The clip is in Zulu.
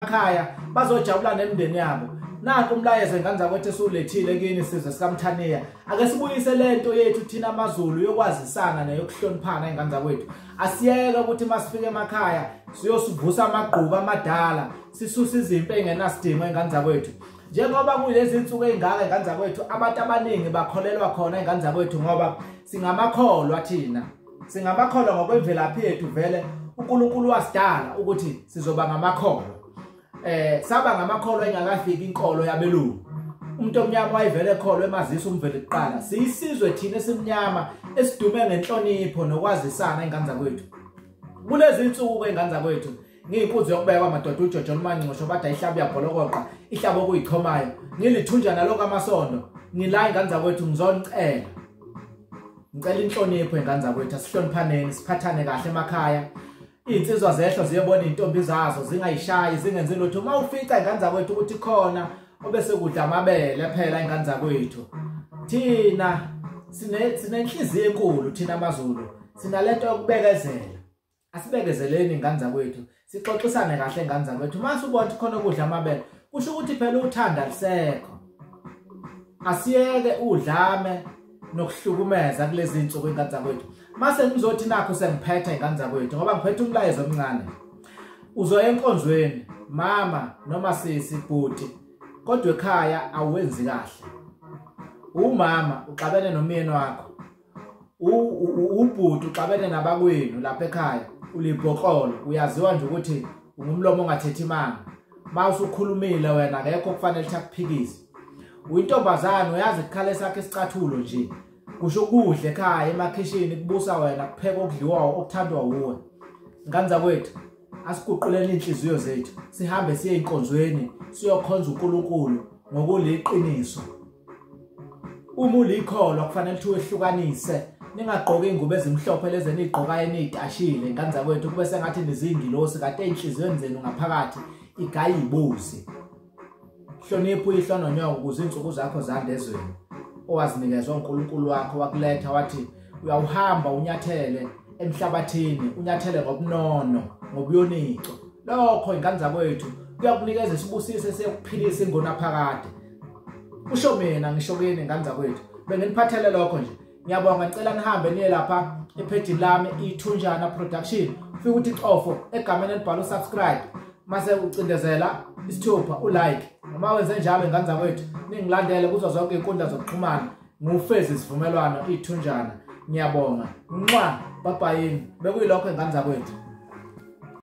Emakhaya bazojabula nemindeni yabo. Nanku umlayezo ingane zakwethu esiwulethile kini sizwe sikaMthaniya. Ake sibuyise lento yethu thina amaZulu yokwazisana neyokuhloniphana ingane zakwethu. Asiyeke ukuthi masifike emakhaya siyosivusa amagqubu amadala, sisuse izimpi engenasidingo ingane zakwethu. Njengoba kulezi insuku ezingaka ingane zakwethu, abantu abaningi bakholelwa khona ingane zakwethu ngoba singamakholwa thina. Singamakholwa ngokwemvelaphi yethu vele uNkulunkulu wasidala ukuthi sizoba ngamakholwa. Saba ngamakholwa engakafiki inkolo yabelungu. Umuntu omnyama wayevele ekholwa emazisa umveli kuqala. Siyisizwe thina esimnyama esidume ngenhlonipho nokwazisana ingane zakwethu. Kulezi insuku ke ingane zakwethu, ngiyinkunzi yokubekwa madoda uJojo Lumancosho bathi ayihlabu yabholokoqa, ihlabo okuyichomayo. Ngilithunjana lokho amasondo. Ngila ingane zakwethu ngizonicela. Ngicela inhlonipho ingane zakwethu, asihloniphaneni, siphathane kahle emakhaya. Iy'nsizwa zehlo ziyobona iy'ntombi zazo zingayishayi zingenzi lutho. Uma ufica ingane zakwethu ukuthi khona obese kudla amabele phela ingane zakwethu. Thina sinenhliziyo enkulu thina amaZulu, sinalento yokubekezela. Asibekezeleni ingane zakwethu, sixoxisane kahle ingane zakwethu. Uma usubona ukuthi khona ukudla amabele, kusho ukuthi phela uthanda lisekho. Asiyeke udlame nokuhlukumeza kulezi insuku ingane zakwethu. Mase ngizothi nakho sengiphetha ingane zakwethu ngoba ngiphethe umlayezo omncane. Uzoya enkonzweni mama noma sisi bhuti, kodwa ekhaya awenzi kahle. Umama uxabene nomyeni wakho, ubhuti uxabene nabakwenu lapha ekhaya, ulibhoklolo, uyaziwa nje ukuthi ungumlomo ongathethi imanga. Mawusukhulumile wena akekho kufanele ukuthi akuphikise. Uyintombazane uyazi ikhala sakhe isicathulo nje. Kusho ukudla ekhaya emakhishini kubusa wena, kupheka okudliwayo okuthandwa wuwe. Ngane zakwethu, asiguquleni inhliziyo zethu, sihambe siye enkonzweni, siyokhonza uNkulunkulu ngokuliqiniso. Uma ulikholwa kufanele ukuthi wehlukanise, ningagqoki ingubo ezimhlophe lezi enigqokayo eniyitashile ngane zakwethu, kube sengathi nizingilosi kade inhliziyweni zenu ngaphakathi igayibuzi. Hlonipha uyihlo nonyoko ukuze insuku zakho zande ezweni owazinikezwa uNkulunkulu wakho, wakuletha wathi uyawuhamba unyathele emhlabathini, unyathele ngobunono ngobuyonico. Lokho ingane zakwethu kuyakunikeza isibusiso esiyokuphilisa ingonaphakade. Kusho mina ngisho kini ingane zakwethu, benginiphathele lokho nje. Ngiyabonga, ngicela nihambe niye lapha ephejini lami iThunjana Production, ufike uthi cofo egameni elibhalwe subscribe, mase ucindezela isithupha ulike. Noma wenze njalo ingane zakwethu, ningilandele kuzo zonke izinkundla zokuxhumana, ngufezi isivumelwano iThunjana. Ngiyabonga, nxa babhayini. Bekuyilokho ingane zakwethu.